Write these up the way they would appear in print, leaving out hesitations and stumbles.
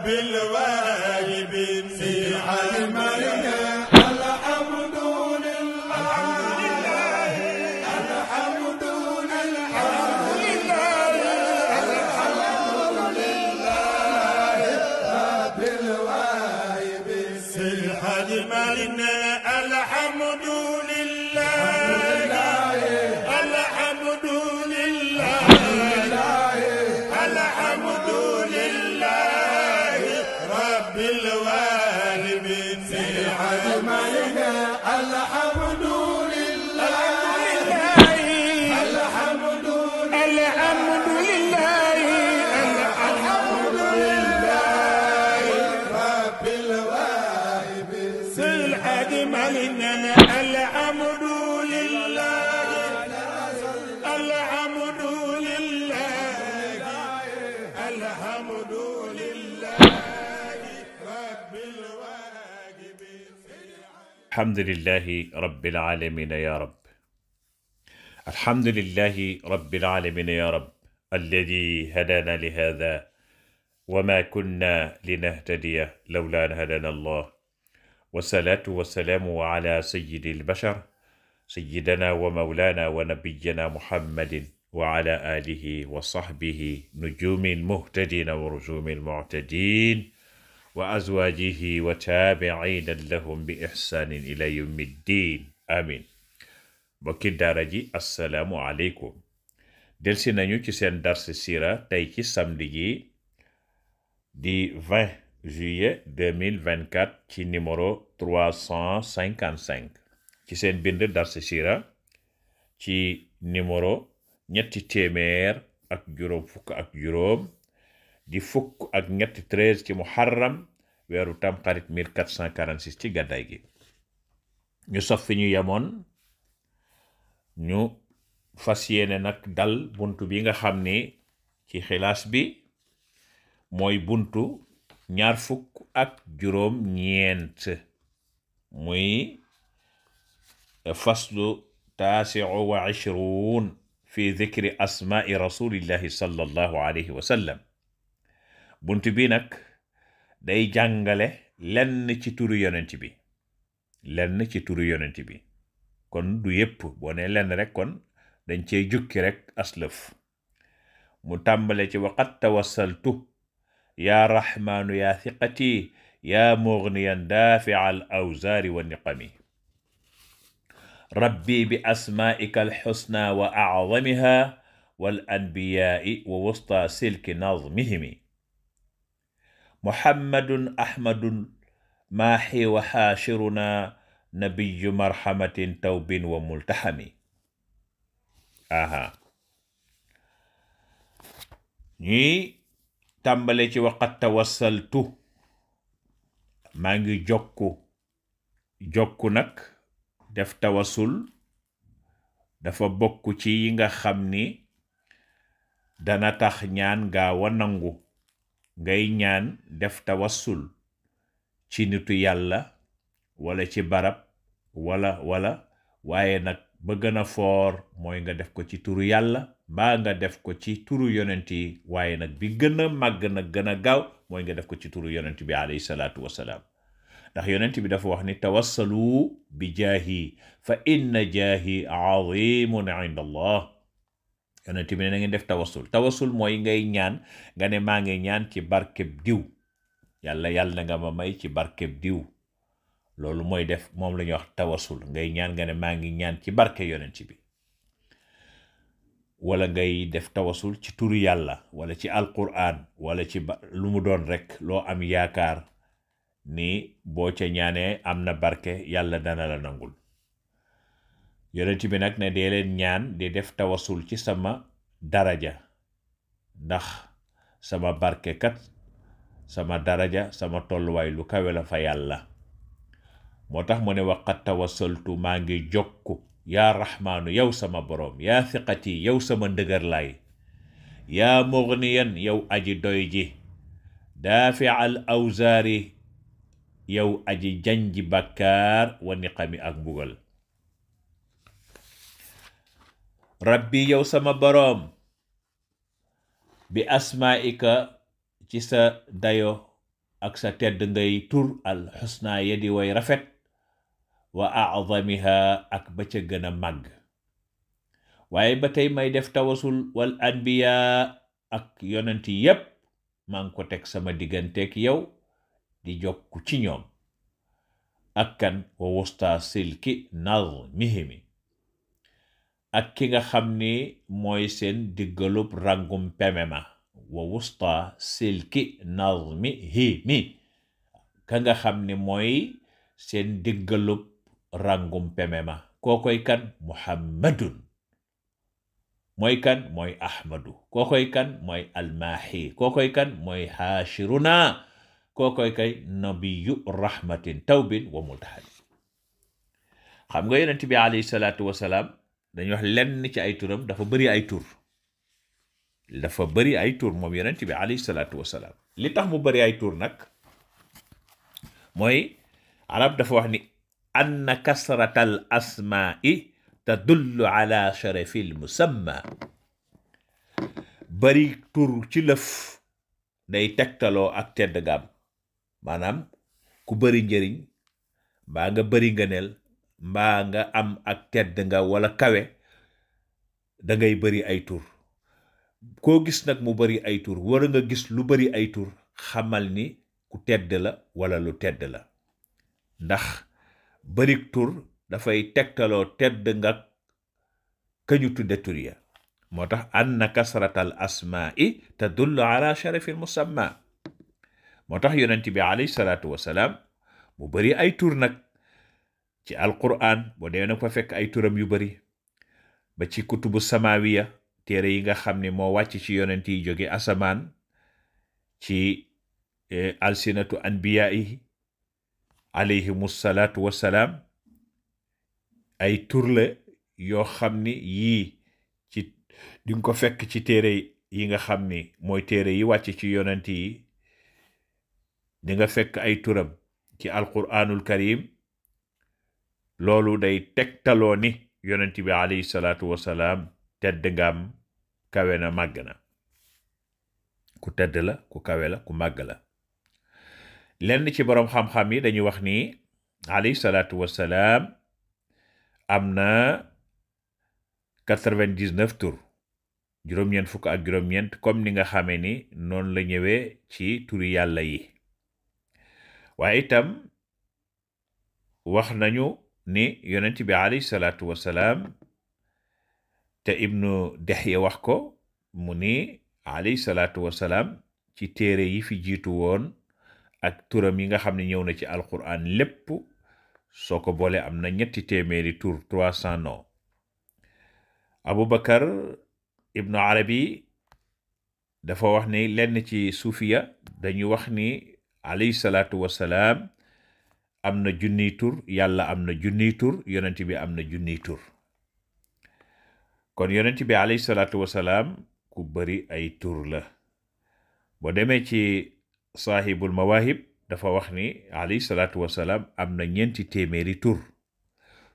رب الواهبين في حلمنا الحمد لله الحمد لله الحمد لله رب الواهبين في حلمنا الحمد لله الحمد لله الحمد لله رب الواهبين في حلمنا الحمد لله الحمد لله الحمد لله رب الواهبين في حلمنا الحمد لله الحمد لله الحمد لله رب الواهبين الحمد لله رب العالمين يا رب. الحمد لله رب العالمين يا رب الذي هدانا لهذا وما كنا لنهتدي لولا أن هدانا الله، والصلاة والسلام على سيد البشر سيدنا ومولانا ونبينا محمد وعلى آله وصحبه نجوم المهتدين ورجوم المعتدين وأزواجه وتابعين لهم بإحسان إلى يوم الدين آمين. mbokki daara ji assalaamu aleykum. delsi nañu ci seen dars sira tey ci samedi ji di 20 juillet 2024 ci numéro 355 ci seen bind dars sira ci numéro ñetti téeméer ak juróom fukk ak juróom di fukk ak ñetti 13 ci muharram weeru tamxarit 1446 ci gàddaay gi. ñu sof fi ñu yemoon ñu fas yéene nag dal buntu bi nga xam ni ci xilaas bi mooy buntu ñaar fukk ak juróom ñeent muy faslu 29 fi dhikri asma'i rasulillahi sallallahu alayhi wa sallam. buntu bi nag day jàngale lenn ci turu yonent bi kon du yépp boo ne lenn rek kon dañ cey jukki rek aslëf. mu tàmbale ci waqad tawassaltu ya rahmanu ya thiqati ya mughniyan dafi'a al awzari wa niqami rabbi bi asma'ika al husna wa a'zamiha wal anbiya'i wa wusta silki nazmihimi muhammadun ahmadun maahi wa haashiruna nabiyyu marhamatin tawbin wa multahami. ñuy tàmbale ci waqat tawassaltu maa ngi jokku nag def tawassul dafa bokk ci yi nga xam ni dana tax ñaan gaaw a nangu. ngay ñaan def tawassul ci nitu yàlla wala ci barab wala waaye nag ba gën a foor mooy nga def ko ci turu yàlla mbaa nga def ko ci turu yonent yi, waaye nag bi gën a màgg nag gën a gaaw mooy nga def ko ci turu yonent bi alayhi salaatu wassalaam. ndax yonent bi dafa wax ni tawassalu bi jaahi fa inna jaahi azimun inda allah. yonent bi ne na ngeen def tawassul mooy ngay ñaan nga ne maa ngi ñaan ci barkeb diw yàlla nga ma may ci barkeb diw. loolu mooy def moom la ñuy wax tawassul. ngay ñaan nga ne maa ngi ñaan ci barke yonent bi, wala ngay def tawassul ci turu yàlla wala ci alquran wala ci lu mu doon rek loo am yaakaar ni boo ca ñaanee am na barke yàlla dana la nangul. yonent bi nag ne dee leen ñaan di def tawassul ci sama daraja, ndax sama barke kat sama daraja sama tolluwaay lu kawe la fa yàlla. moo tax mu ne waqat tawassaltu maa ngi jokku yaa rahmaanu yow sama boroom, yaa thiqati yow sama ndëgër laay, yaa mughniyan yow aji doy ji, daafi al awzaari yow aji janji bàkkaar wa niqami ak mbugal. rabbi yow sama boroom bi asmaa'ika ci sa dayo ak sa tedd ngay tur al xusna ya di way rafet wa a'zamiha ak ba ca gën a màgg waaye ba tey may def tawasul wal anbiya ak yonent yépp maa ngi ko teg sama digganteeg yow di jokku ci ñoom ak kan wa wusta silki nazmihimi ak ki nga xam ni mooy seen diggalub rangum pemema wa wusta silki nazmihimi ka nga xam ni mooy seen diggalub rangum pemema kookoy kan muhammadun mooy kan mooy ahmadu kookoy kan mooy almaahi kookoy kan mooy haashiruna kookoy kay nabiyu rahmatin tawbin wa multahad. xam nga yonent bi alayhi salaatu wasalaam dañuy wax lenn ci ay turam dafa bëri ay tur moom yonent bi alayhi salaatu wasalaam li tax mu bëri ay tur nag mooy arab dafa wax ni anna kasratal asmaa'i tadullu ala sharafil musamma. bari tur ci lëf day tegtaloo ak tedd gaam maanaam ku bari njëriñ mbaa nga bari ngëneel mbaa nga am ak tedd nga wala kawe da ngay bari ay tur. koo gis nag mu bari ay tur wara nga gis lu bari ay tur xamal ni ku tedd la wala lu tedd la ndax bari tur dafay tegtaloo tedd nga kañu tudde tur ya. moo tax anna kasratal asmaa'i tadullu ala sharafil musamma. moo tax yonent bi alayhi salaatu wasalaam mu bari ay tur nag ci alquran boo dee na fa fekk ay turam yu bari ba ci kutubu samawiya téere yi nga xam ne moo wàcc ci yonent yi jóge asamaan ci alsinatu anbiyaa'ihi alayhimu salaatu wasalaam ay tur la yoo xam ni yii ci di nga ko fekk ci téere yi nga xam ni mooy téere yi wàcc ci yonent yi di nga fekk ay turam ci alquranul karim. loolu day tegtaloo ni yonent bi alayhi salaatu wasalaam tedd ngaam kawe na màgg na ku tedd la ku kawe la ku màgg la. lenn ci boroom xam-xam yi dañuy wax ni alayhi salaatu wasalaam am na 99 tur juróom-ñeent fukk ak juróom-ñeent comme ni nga xamee ni noonu la ñëwee ci turi yàlla yi. waaye itam wax nañu ni yonent bi alayhi salaatu wasalaam te ibnu Dihya wax ko mu ni alayhi salaatu wasalaam ci téere yi fi jiitu woon ak turam yi nga xam ne ñëw na ci alquran lépp soo ko boole am na 300 tur 300 noms. Abubakar ibnu Arabi dafa wax ni lenn ci suufiya dañu wax ni alayhi salaatu wasalaam am na junniy tur yàlla am na junniy tur yonent bi am na junniy tur. kon yonent bi alayhi salaatu wasalaam ku bari ay tur la. boo demee ci saahibul mawahib dafa wax ni alayhi salaatu wasalaam am na 400 tur.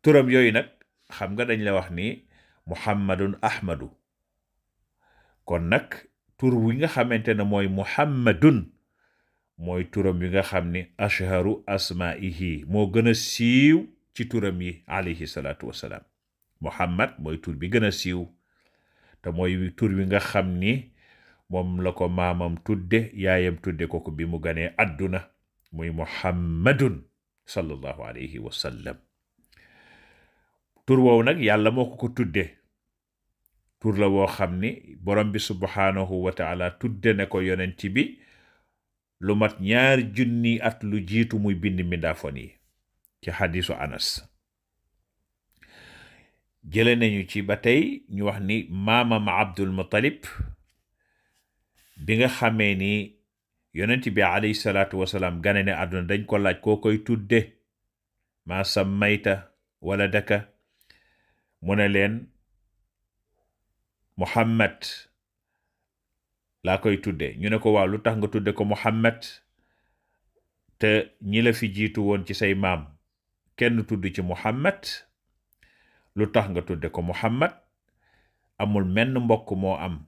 turam yooyu nag xam nga dañ la wax ni muhammadun ahmadu. kon nag tur wi nga xamante ne mooy muhammadun mooy turam yi nga xam ni ashharu asmaihi moo gën a siiw ci turam yi alayhi salaatu wasalaam. muhammad mooy tur bi gën a siiw te mooy tur wi nga xam ni moom la ko maamam tudde yaayam tudde ko bi mu ganee àdduna muy muhammadun sallallahu alayhi wa sallam. tur woowu nag yàlla moo ko tudde tur la woo xam ni borom bi subhanahu wa taala tudde ne ko yonent bi lu mat 2,000 at lu jiitu muy bind mbindaafoon yi ci xadisu Anas. jële nañu ci ba tey ñu wax ni maamam Abdul Muttalib bi nga xamee ni yonent bi alayhi salaatu wasalaam gane ne àdduna dañ ko laaj koo koy tudde maa sammayta waladaka mu ne leen Muhammad laa koy tudde. ñu ne ko waaw lu tax nga tudde ko Muhammad te ñi la fi jiitu woon ci say maam kenn tudd ci Muhammad, lu tax nga tudde ko Muhammad? amul menn mbokk moo am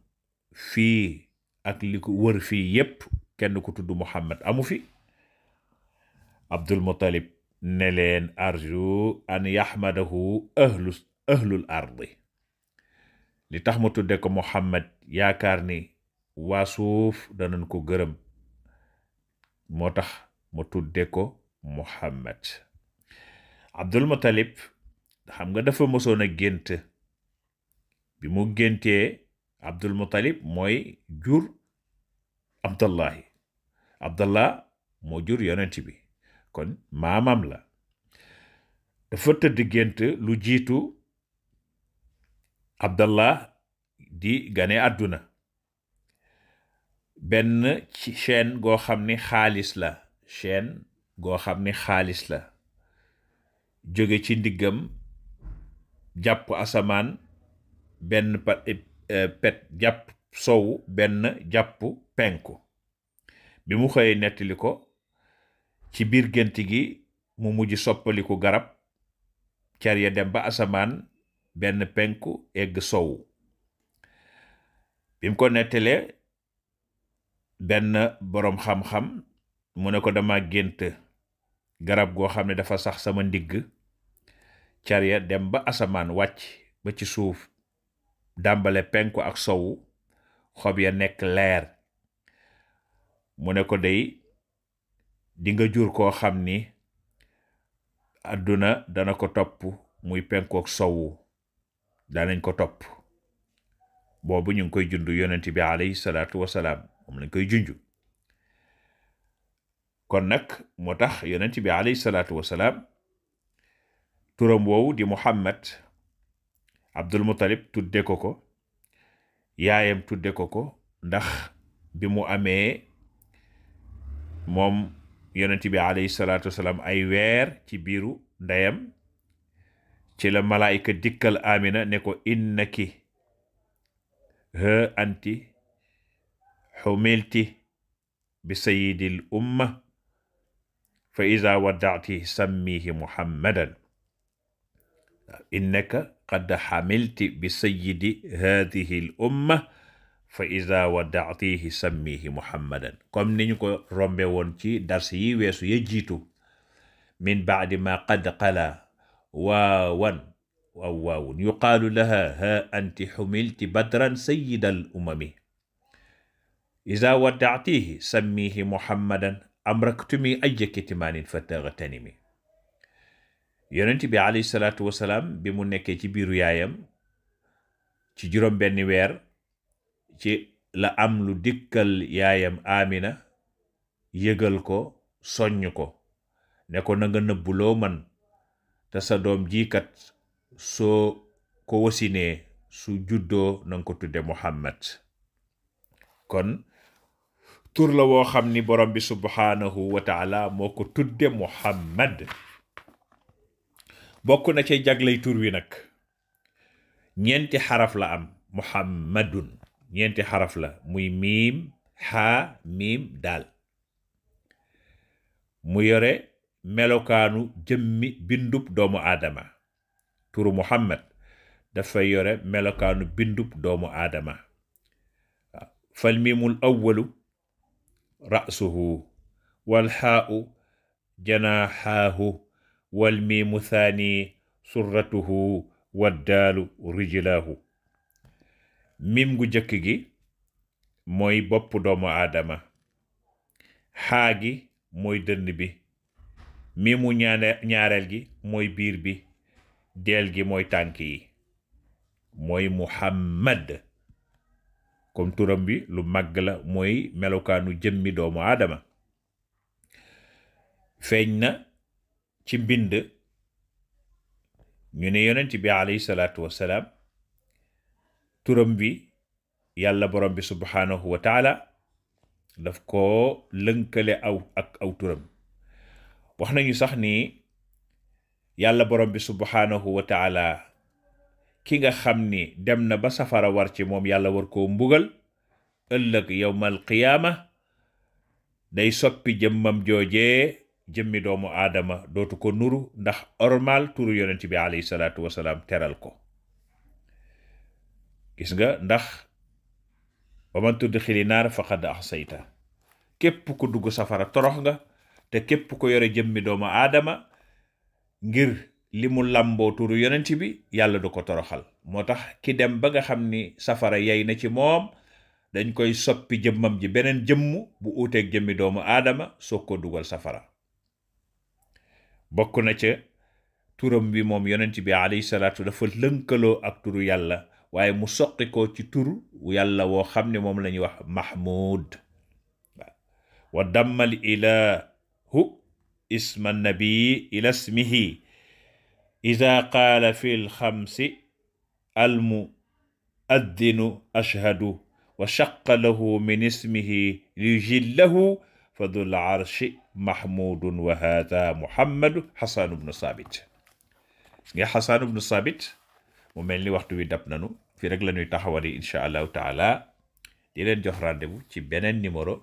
fii ak li ko wër fii yépp kenn ku tudd Muhammad amu fi. Abdul Muttalib ne leen arju an yaxmadahu ahlul ardi li tax ma tudde ko Muhammad yaakaar ni waa suuf danañ ko gërëm moo tax ma tudde ko Muhammad. Abdul Muttalib xam nga dafa mësoon a gént bi mu géntee Abdul Muttalib mooy jur Abdallahi Abdallah moo jur yonent bi kon maamam la. dafa tëdd gént lu jiitu Abdallah di gane àdduna benn ci chaîne goo xam ni xaalis la jóge ci ndiggam jàpp asamaan benn pet jàpp sowu benn jàpp penku bi mu xëyee nettali ko ci biir gént gi mu mujj soppaliku garab car ya dem ba asamaan benn penku egg sowu bi mu ko nettalee benn boroom xam-xam mu ne ko dama gént garab goo xam ne dafa sax sama ndigg car ya dem ba asamaan wàcc ba ci suuf dàmbale penku ak sowu xob ya nekk leer mu ne ko dey dinga jur koo xam ni àdduna dana ko topp muy penku ak sowu danañ ko topp boobu ñu ngi koy jundu yonent bi alayhi salaatu wasalaam moom lañ koy junju kon nag moo tax yonent bi alayhi salaatu wasalaam turam woowu di Muhammad Abdul Muttalib tudde ko ko yaayam tudde ko ko ndax bi mu amee moom yonent bi alayhi salaatu wasalaam ay weer ci biiru ndeyam ci la malaayika dikkal Amina ne ko innaki ha anti xumilti bi sayyidil umma fa iza wadda'ti sammihi Muhammadan innaka qad xamilti bi sayyidi hadihi l umma fa iza wadda'tihi sammihi Muhammadan comme ni ñu ko rombe woon ci dars yi weesu ya jiitu min ba'di ma qad qala waawun yuqaalu laha ha anti xumilti badran sayyida al umami iza wadda'tihi sammihi Muhammadan amraktumi ayya kitmaanin fatagtanimi. yonent bi alayhi salaatu wasalaam bi mu nekkee ci biiru yaayam ci juróom benni weer ci la am lu dikkal yaayam Amina yëgal ko soññ ko ne ko na nga nëbbu loo man te sa doom jiikat soo ko wasinee su juddoo na nga ko tudde Muhammad. kon tur la woo xam ni borom bi subhaanahu wa taala moo ko tudde Muhammad. bokk na ci jaglay tur wi nag ñeenti xaraf la am Muhammadun ñeenti xaraf la muy miim xaa miim daal mu yore melokaanu jëmmi bindub doomu aadama. turu Muhammad dafay yore melokaanu bindub doomu aadama. fal miimul awwalu ra'suhu wal xaa'u janaaxaahu wal miimu thaani surratuhu waddaalu rijlaahu. miim gu jëkk gi mooy bopp doomu aadama, xaa gi mooy dënn bi, miimu ñaareel gi mooy biir bi, deel gi mooy tànk yi, mooy Muhammad. comme turam bi lu màgg la, mooy melokaanu jëmmi doomu aadama. feeñ na ci mbind ñu ne yonent bi alayhi salaatu wassalaam turam bi yàlla borom bi subhaanahu wa taala daf ko lënkale aw turam. wax nañu sax ni yàlla borom bi subhaanahu wa taala ki nga xam ni dem na ba safara war ci moom, yàlla war koo mbugal ëllëg yawmal qiyaama, day soppi jëmmam joojee jëmmi doomu aadama dootu ko nuru ndax ormal turu yonent bi alayhi salaatu wasalaam teral ko. gis nga, ndax wa man tudxili naar faqad ahsayta, képp ku dugg safara torox nga, te képp ko yore jëmmi doomu aadama ngir li mu làmboo turu yonent bi yàlla du ko toroxal. moo tax ki dem ba nga xam ni safara yey na ci moom dañ koy soppi jëmmam ji beneen jëmm bu uuteeg jëmmi doomu aadama soog ko dugal safara. bokk na ca turam bi moom yonent bi alayhi salaatu dafa lënkaloo ak turu yàlla waaye mu soqi ko ci turu yàlla woo xam ne moom la ñuy wax mahmud. wa dammal ilahu isma nabii ila ismihi ida qaala fi lxamsi almuaddinu ashhadu wa shaqa lahu min ismihi liyujillahu fa dul arshi mahmudun wa hada muhammadu xasaan ibnu saabit. nga xasaan ibnu saabit mu mel ni waxtu wi dab nanu fii rek la ñuy taxawali incha allahu taala di leen jox rendez-vous ci beneen numéro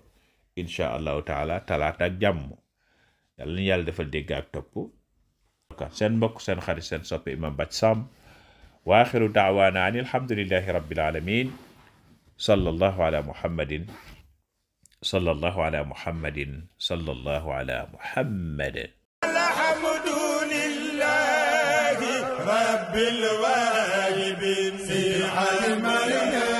incha allahu taala talaata ak jàmm. yàlla na yàlla defal dégg ak topp. seen mbokk seen xarit seen soppe Imam Bathie Samb wa axiru daawaana an alhamdulillahi rabbil alamin sallallahu ala muhammadin sallallahu ala muhammadin sallallahu ala muhammad. alhamdulillahi rabbil wahibin si almarina.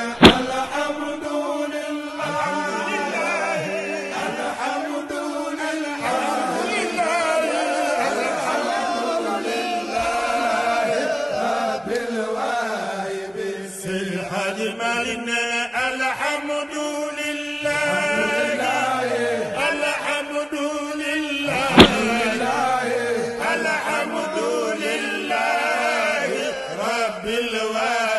الحمد لله رب العالمين.